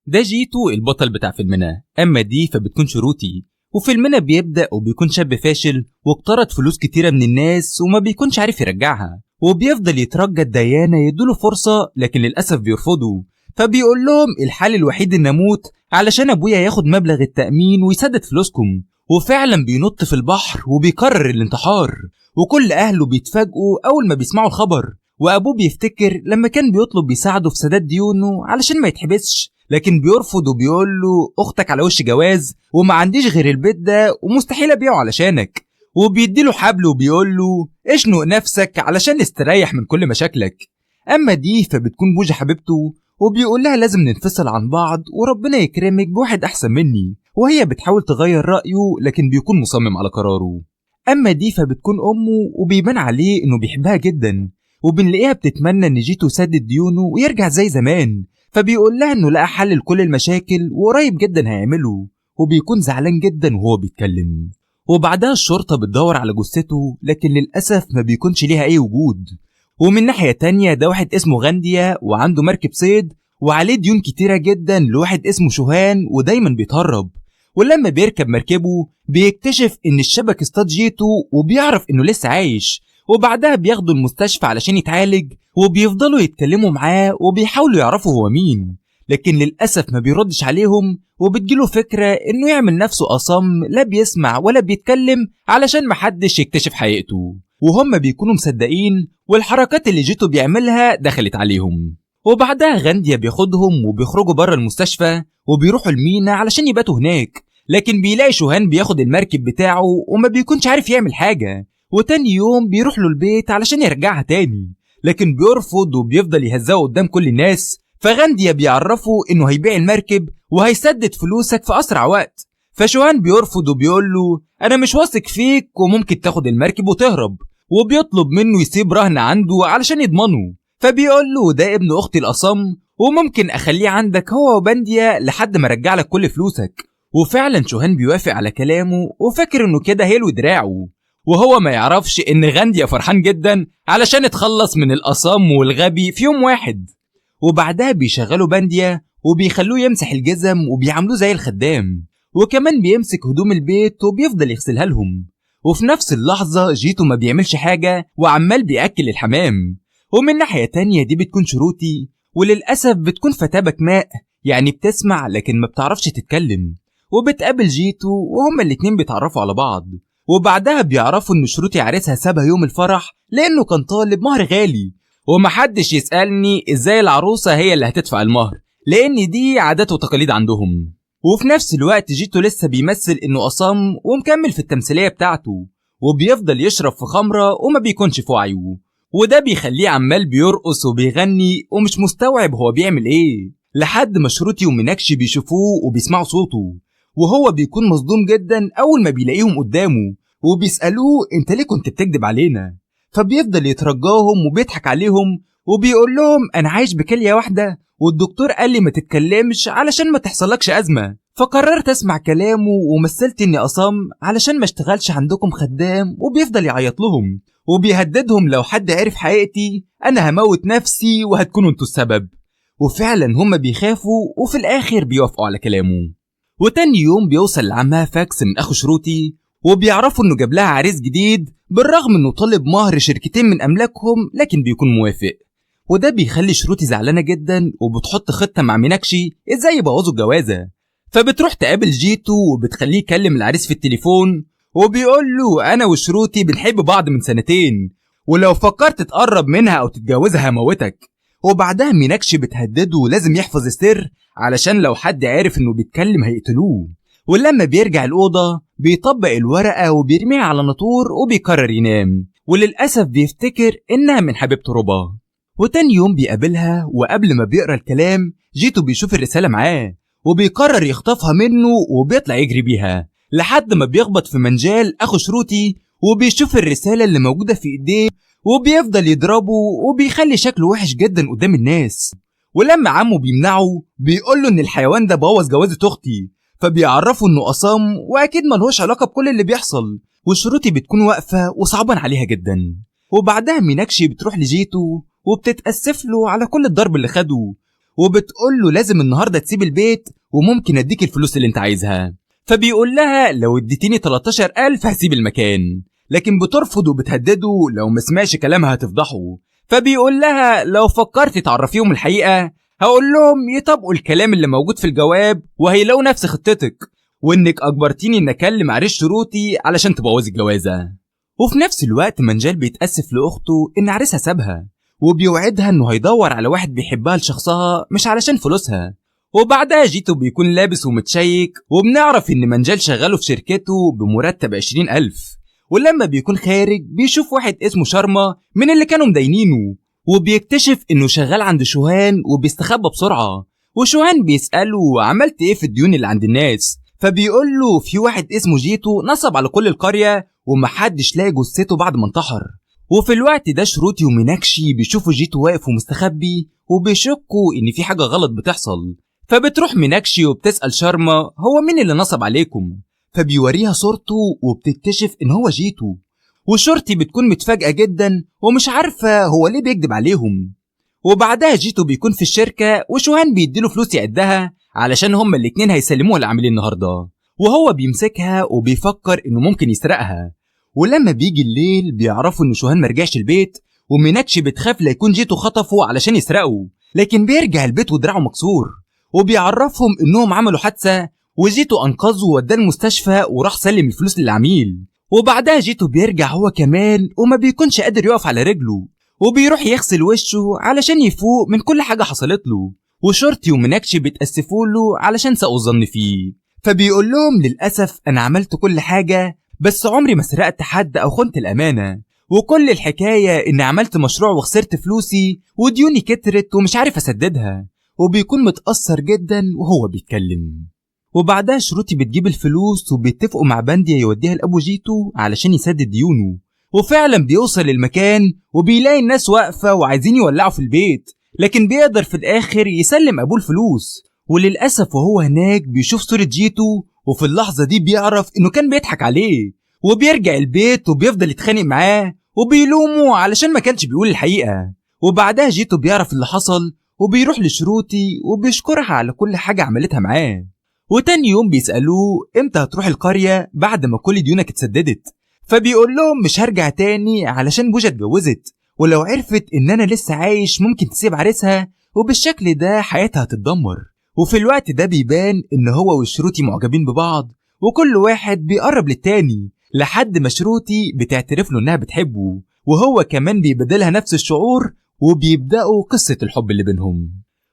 ده جيتو البطل بتاع فيلمنا، أما دي فبتكون شروتي. وفيلمنا بيبدأ وبيكون شاب فاشل واقترض فلوس كتيرة من الناس وما بيكونش عارف يرجعها، وبيفضل يترجى الديانة يدوله فرصة لكن للأسف بيرفضوا. فبيقول لهم الحل الوحيد إن أموت علشان أبويا ياخد مبلغ التأمين ويسدد فلوسكم. وفعلا بينط في البحر وبيقرر الانتحار، وكل أهله بيتفاجئوا أول ما بيسمعوا الخبر. وأبوه بيفتكر لما كان بيطلب يساعده في سداد ديونه علشان ما يتحبسش، لكن بيرفض وبيقول له أختك على وش جواز وما عنديش غير البيت ده ومستحيل أبيعه علشانك. وبيديله حبل وبيقول له اشنق نفسك علشان نستريح من كل مشاكلك. أما دي فبتكون بوجة حبيبته وبيقول لها لازم ننفصل عن بعض وربنا يكرمك بواحد أحسن مني، وهي بتحاول تغير رأيه لكن بيكون مصمم على قراره. أما دي فبتكون أمه وبيبان عليه إنه بيحبها جدا، وبنلاقيها بتتمنى إن جيتو يسدد ديونه ويرجع زي زمان. فبيقول لها إنه لقى حل لكل المشاكل وقريب جدا هيعمله، وبيكون زعلان جدا وهو بيتكلم. وبعدها الشرطة بتدور على جثته لكن للأسف ما بيكونش ليها أي وجود. ومن ناحية تانية ده واحد اسمه غانديا وعنده مركب صيد وعليه ديون كتيرة جدا لواحد اسمه شوهان ودايما بيتهرب. ولما بيركب مركبه بيكتشف إن الشبك اصطاد جيتو وبيعرف إنه لسه عايش. وبعدها بياخدوا المستشفى علشان يتعالج، وبيفضلوا يتكلموا معاه وبيحاولوا يعرفوا هو مين، لكن للأسف ما بيردش عليهم. وبتجيله فكرة إنه يعمل نفسه أصم لا بيسمع ولا بيتكلم علشان محدش يكتشف حقيقته، وهم بيكونوا مصدقين والحركات اللي جيتو بيعملها دخلت عليهم. وبعدها غانديا بياخدهم وبيخرجوا بره المستشفى وبيروحوا المينا علشان يباتوا هناك، لكن بيلاقي شوهان بياخد المركب بتاعه وما بيكونش عارف يعمل حاجة. وتاني يوم بيروح له البيت علشان يرجعها تاني، لكن بيرفض وبيفضل يهزقه قدام كل الناس. فغانديا بيعرفه انه هيبيع المركب وهيسدد فلوسك في اسرع وقت. فشوهان بيرفض وبيقول له انا مش واثق فيك وممكن تاخد المركب وتهرب، وبيطلب منه يسيب رهن عنده علشان يضمنه. فبيقول له ده ابن اختي الاصم وممكن اخليه عندك هو وبانديا لحد ما ارجع لك كل فلوسك. وفعلا شوهان بيوافق على كلامه وفاكر انه كده هيلوي دراعه، وهو ما يعرفش ان غانديا فرحان جدا علشان اتخلص من الاصم والغبي في يوم واحد. وبعدها بيشغلوا بانديا وبيخلوه يمسح الجزم وبيعاملوه زي الخدام، وكمان بيمسك هدوم البيت وبيفضل يغسلها لهم. وفي نفس اللحظة جيتو ما بيعملش حاجة وعمال بيأكل الحمام. ومن ناحية تانية دي بتكون شروتي، وللأسف بتكون فتاة بكماء، يعني بتسمع لكن ما بتعرفش تتكلم. وبتقابل جيتو وهما الاتنين بيتعرفوا على بعض. وبعدها بيعرفوا ان شروتي عريسها سابها يوم الفرح لانه كان طالب مهر غالي، ومحدش يسألني ازاي العروسة هي اللي هتدفع المهر لان دي عادات وتقاليد عندهم. وفي نفس الوقت جيتو لسه بيمثل انه أصم ومكمل في التمثيلية بتاعته، وبيفضل يشرب في خمرة وما بيكونش في وعيه، وده بيخليه عمال بيرقص وبيغني ومش مستوعب هو بيعمل ايه، لحد ما شروتي وميناكشي بيشوفوه وبيسمعوا صوته. وهو بيكون مصدوم جدا اول ما بيلاقيهم قدامه وبيسألوه انت ليه كنت بتكذب علينا؟ فبيفضل يترجاهم وبيضحك عليهم وبيقول لهم انا عايش بكلية واحدة والدكتور قال لي ما تتكلمش علشان ما تحصلكش أزمة، فقررت اسمع كلامه ومثلت اني أصم علشان ما اشتغلش عندكم خدام. وبيفضل يعيط لهم وبيهددهم لو حد عرف حقيقتي انا هموت نفسي وهتكونوا انتوا السبب. وفعلا هم بيخافوا وفي الاخر بيوافقوا على كلامه. وتاني يوم بيوصل لعمها فاكس من اخو شروتي وبيعرفوا انه جاب لها عريس جديد بالرغم انه طالب مهر شركتين من املاكهم، لكن بيكون موافق. وده بيخلي شروتي زعلانه جدا وبتحط خطه مع ميناكشي ازاي يبوظوا الجوازه. فبتروح تقابل جيتو وبتخليه يكلم العريس في التليفون وبيقول له انا وشروتي بنحب بعض من سنتين، ولو فكرت تقرب منها او تتجوزها هموتك. وبعدها ميناكشي بتهدده لازم يحفظ السر علشان لو حد عرف انه بيتكلم هيقتلوه. ولما بيرجع الأوضة بيطبق الورقة وبيرميها على ناطور وبيقرر ينام، وللأسف بيفتكر إنها من حبيبته ربا. وتاني يوم بيقابلها وقبل ما بيقرأ الكلام جيتو بيشوف الرسالة معاه وبيقرر يخطفها منه وبيطلع يجري بيها لحد ما بيخبط في منجال أخو شروتي وبيشوف الرسالة اللي موجودة في إيديه وبيفضل يضربه وبيخلي شكله وحش جدا قدام الناس. ولما عمه بيمنعه بيقوله إن الحيوان ده بوظ جوازة أختي، فبيعرفوا انه أصم واكيد ملهوش علاقة بكل اللي بيحصل. وشروتي بتكون واقفة وصعبان عليها جدا. وبعدها ميناكشي بتروح لجيتو وبتتأسف له على كل الضرب اللي خده، وبتقول له لازم النهارده تسيب البيت وممكن اديك الفلوس اللي انت عايزها. فبيقول لها لو اديتيني 13,000 هسيب المكان، لكن بترفض وبتهدده لو ما سمعش كلامها هتفضحه. فبيقول لها لو فكرتي تعرفيهم الحقيقة هقول لهم يطبقوا الكلام اللي موجود في الجواب وهيلاقوا نفس خطتك، وانك اجبرتيني ان اكلم عريس شروطي علشان تبوظي الجوازة. وفي نفس الوقت منجال بيتأسف لاخته ان عريسها سابها، وبيوعدها انه هيدور على واحد بيحبها لشخصها مش علشان فلوسها. وبعدها جيتو بيكون لابس ومتشيك، وبنعرف ان منجال شغالة في شركته بمرتب 20,000. ولما بيكون خارج بيشوف واحد اسمه شارما من اللي كانوا مداينينه، وبيكتشف انه شغال عند شوهان وبيستخبى بسرعة. وشوهان بيسأله عملت ايه في الديون اللي عند الناس، فبيقول له في واحد اسمه جيتو نصب على كل القرية ومحدش لاقي جثته بعد ما انتحر. وفي الوقت ده شروطي وميناكشي بيشوفوا جيتو واقف ومستخبي وبيشكوا ان في حاجة غلط بتحصل. فبتروح ميناكشي وبتسأل شارما هو مين اللي نصب عليكم، فبيوريها صورته وبتكتشف ان هو جيتو. وشرطي بتكون متفاجئة جدا ومش عارفة هو ليه بيكذب عليهم. وبعدها جيتو بيكون في الشركة وشوهان بيديله فلوس يعدها علشان هما الاتنين هيسلموها للعميل النهاردة، وهو بيمسكها وبيفكر انه ممكن يسرقها. ولما بيجي الليل بيعرفوا ان شوهان مرجعش البيت، وميناكشي بتخاف لا يكون جيتو خطفه علشان يسرقه، لكن بيرجع البيت ودراعه مكسور، وبيعرفهم انهم عملوا حادثة وجيتو انقذه ووداه المستشفى وراح سلم الفلوس للعميل. وبعدها جيتو بيرجع هو كمان وما بيكونش قادر يقف على رجله، وبيروح يغسل وشه علشان يفوق من كل حاجة حصلت له. وشرطي وميناكشي بيتأسفوا له علشان ساءوا الظن فيه، فبيقول لهم للأسف أنا عملت كل حاجة بس عمري ما سرقت حد أو خنت الأمانة، وكل الحكاية إني عملت مشروع وخسرت فلوسي وديوني كترت ومش عارف أسددها. وبيكون متأثر جدا وهو بيتكلم. وبعدها شروطي بتجيب الفلوس وبيتفقوا مع بانديا يوديها لأبو جيتو علشان يسدد ديونه. وفعلا بيوصل للمكان وبيلاقي الناس واقفة وعايزين يولعوا في البيت، لكن بيقدر في الآخر يسلم أبوه الفلوس. وللأسف وهو هناك بيشوف صورة جيتو، وفي اللحظة دي بيعرف إنه كان بيضحك عليه، وبيرجع البيت وبيفضل يتخانق معاه وبيلومه علشان ما كانش بيقول الحقيقة. وبعدها جيتو بيعرف اللي حصل وبيروح لشروطي وبيشكرها على كل حاجة عملتها معاه. وتاني يوم بيسألوه امتى هتروح القرية بعد ما كل ديونك اتسددت، فبيقول لهم مش هرجع تاني علشان بوجة اتجوزت، ولو عرفت ان انا لسه عايش ممكن تسيب عريسها وبالشكل ده حياتها هتتدمر. وفي الوقت ده بيبان ان هو وشروطي معجبين ببعض وكل واحد بيقرب للتاني، لحد ما شروطي بتعترف له انها بتحبه، وهو كمان بيبادلها نفس الشعور، وبيبدأوا قصة الحب اللي بينهم.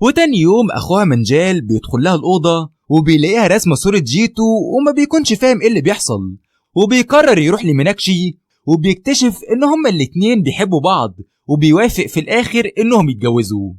وتاني يوم اخوها منجال بيدخل لها الأوضة وبيلاقيها رسمة صورة جيتو وما بيكونش فاهم ايه اللي بيحصل، وبيقرر يروح لميناكشي وبيكتشف ان هما الاتنين بيحبوا بعض، وبيوافق في الاخر انهم يتجوزوا.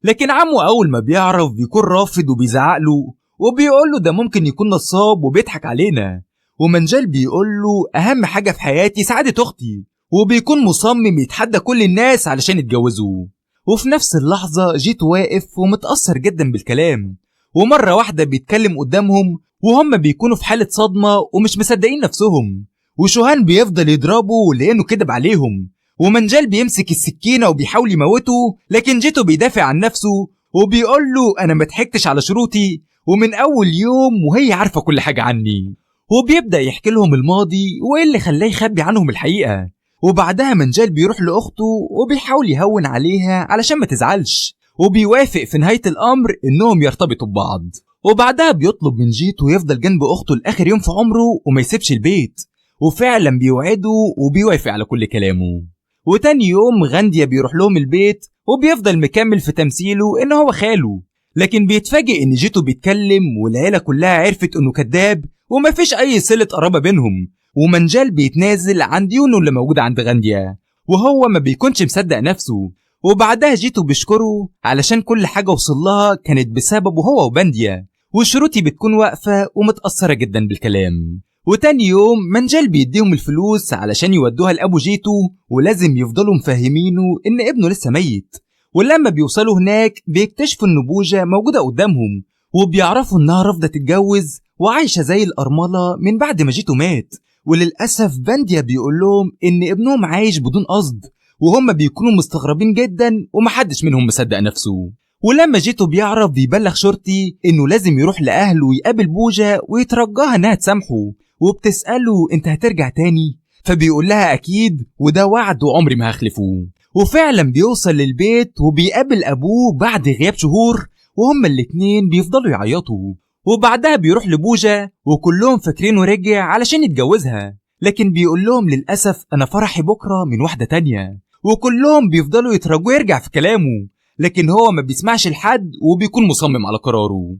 لكن عمه اول ما بيعرف بيكون رافض وبيزعق له وبيقول له ده ممكن يكون نصاب وبيضحك علينا. ومنجال بيقول له اهم حاجة في حياتي سعادة اختي، وبيكون مصمم يتحدى كل الناس علشان يتجوزوه. وفي نفس اللحظة جيتو واقف ومتأثر جدا بالكلام، ومرة واحدة بيتكلم قدامهم وهم بيكونوا في حالة صدمة ومش مصدقين نفسهم. وشوهان بيفضل يضربه لأنه كدب عليهم، ومنجال بيمسك السكينة وبيحاول يموته، لكن جيتو بيدافع عن نفسه وبيقول له أنا ما ضحكتش على شروطي، ومن أول يوم وهي عارفة كل حاجة عني. وبيبدأ يحكي لهم الماضي وإيه اللي خلاه يخبي عنهم الحقيقة. وبعدها منجال بيروح لأخته وبيحاول يهون عليها علشان ما تزعلش، وبيوافق في نهاية الأمر إنهم يرتبطوا ببعض. وبعدها بيطلب من جيتو يفضل جنب أخته لآخر يوم في عمره وما يسيبش البيت، وفعلا بيوعده وبيوافق على كل كلامه. وتاني يوم غانديا بيروح لهم البيت وبيفضل مكمل في تمثيله إن هو خاله، لكن بيتفاجئ إن جيتو بيتكلم والعيلة كلها عرفت إنه كذاب ومفيش أي صلة قرابة بينهم. ومنجال بيتنازل عن ديونه اللي موجودة عند غانديا وهو ما بيكونش مصدق نفسه. وبعدها جيتو بيشكره علشان كل حاجة وصلها كانت بسببه هو وبانديا، وشروطي بتكون واقفة ومتأثرة جدا بالكلام. وتاني يوم منجال بيديهم الفلوس علشان يودوها لأبو جيتو، ولازم يفضلوا مفهمينه إن ابنه لسه ميت. ولما بيوصلوا هناك بيكتشفوا إن بوجة موجودة قدامهم، وبيعرفوا إنها رافضة تتجوز وعايشة زي الأرملة من بعد ما جيتو مات. وللأسف بانديا بيقول لهم إن ابنهم عايش بدون قصد، وهم بيكونوا مستغربين جدا ومحدش منهم مصدق نفسه. ولما جيتو بيعرف بيبلغ شرطي إنه لازم يروح لأهله ويقابل بوجا ويترجاها إنها تسامحه، وبتسأله أنت هترجع تاني؟ فبيقول لها أكيد، وده وعد وعمري ما هخلفه. وفعلا بيوصل للبيت وبيقابل أبوه بعد غياب شهور، وهما الاتنين بيفضلوا يعيطوا. وبعدها بيروح لبوجا وكلهم فاكرينه رجع علشان يتجوزها، لكن بيقول لهم للأسف أنا فرحي بكرة من واحدة تانية، وكلهم بيفضلوا يترجوه يرجع في كلامه، لكن هو ما بيسمعش لحد وبيكون مصمم على قراره.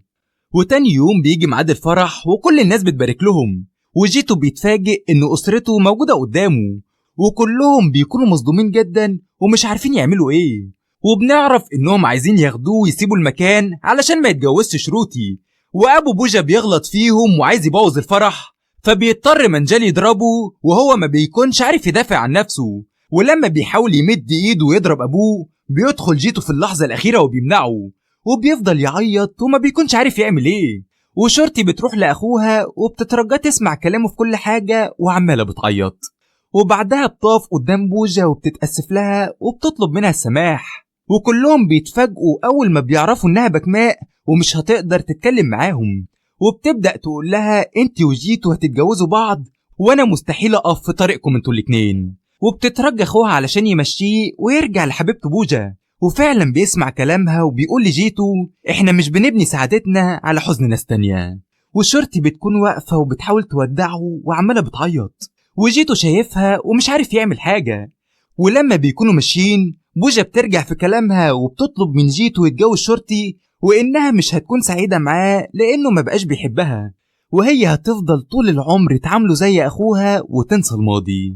وتاني يوم بيجي ميعاد الفرح وكل الناس بتبارك لهم، وجيتو بيتفاجئ إن أسرته موجودة قدامه، وكلهم بيكونوا مصدومين جدا ومش عارفين يعملوا إيه. وبنعرف إنهم عايزين ياخدوه ويسيبوا المكان علشان ما يتجوزش شروتي، وأبو بوجا بيغلط فيهم وعايز يبوظ الفرح، فبيضطر منجلي يضربه وهو ما بيكونش عارف يدافع عن نفسه. ولما بيحاول يمد ايده ويضرب ابوه بيدخل جيتو في اللحظة الأخيرة وبيمنعه، وبيفضل يعيط وما بيكونش عارف يعمل ايه. وشرطي بتروح لأخوها وبتترجاه تسمع كلامه في كل حاجة وعمالة بتعيط. وبعدها بتقف قدام بوجا وبتتأسف لها وبتطلب منها السماح، وكلهم بيتفاجئوا أول ما بيعرفوا إنها بكماء ومش هتقدر تتكلم معاهم. وبتبدأ تقول لها انت وجيتو هتتجوزوا بعض وانا مستحيل اقف في طريقكم انتوا الاتنين. وبتترجى اخوها علشان يمشيه ويرجع لحبيبته بوجا، وفعلا بيسمع كلامها وبيقول لجيتو احنا مش بنبني سعادتنا على حزن ناس تانية. وشرطي بتكون واقفة وبتحاول تودعه وعمالة بتعيط، وجيتو شايفها ومش عارف يعمل حاجة. ولما بيكونوا ماشيين بوجا بترجع في كلامها وبتطلب من جيتو يتجوز شرطي، وإنها مش هتكون سعيدة معاه لأنه ما بقاش بيحبها، وهي هتفضل طول العمر تعامله زي أخوها وتنسى الماضي.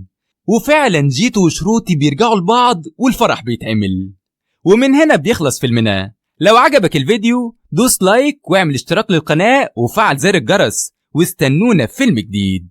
وفعلا جيتو وشروتي بيرجعوا لبعض والفرح بيتعمل. ومن هنا بيخلص فيلمنا. لو عجبك الفيديو دوس like واعمل اشتراك للقناة وفعل زر الجرس، واستنونا في فيلم جديد.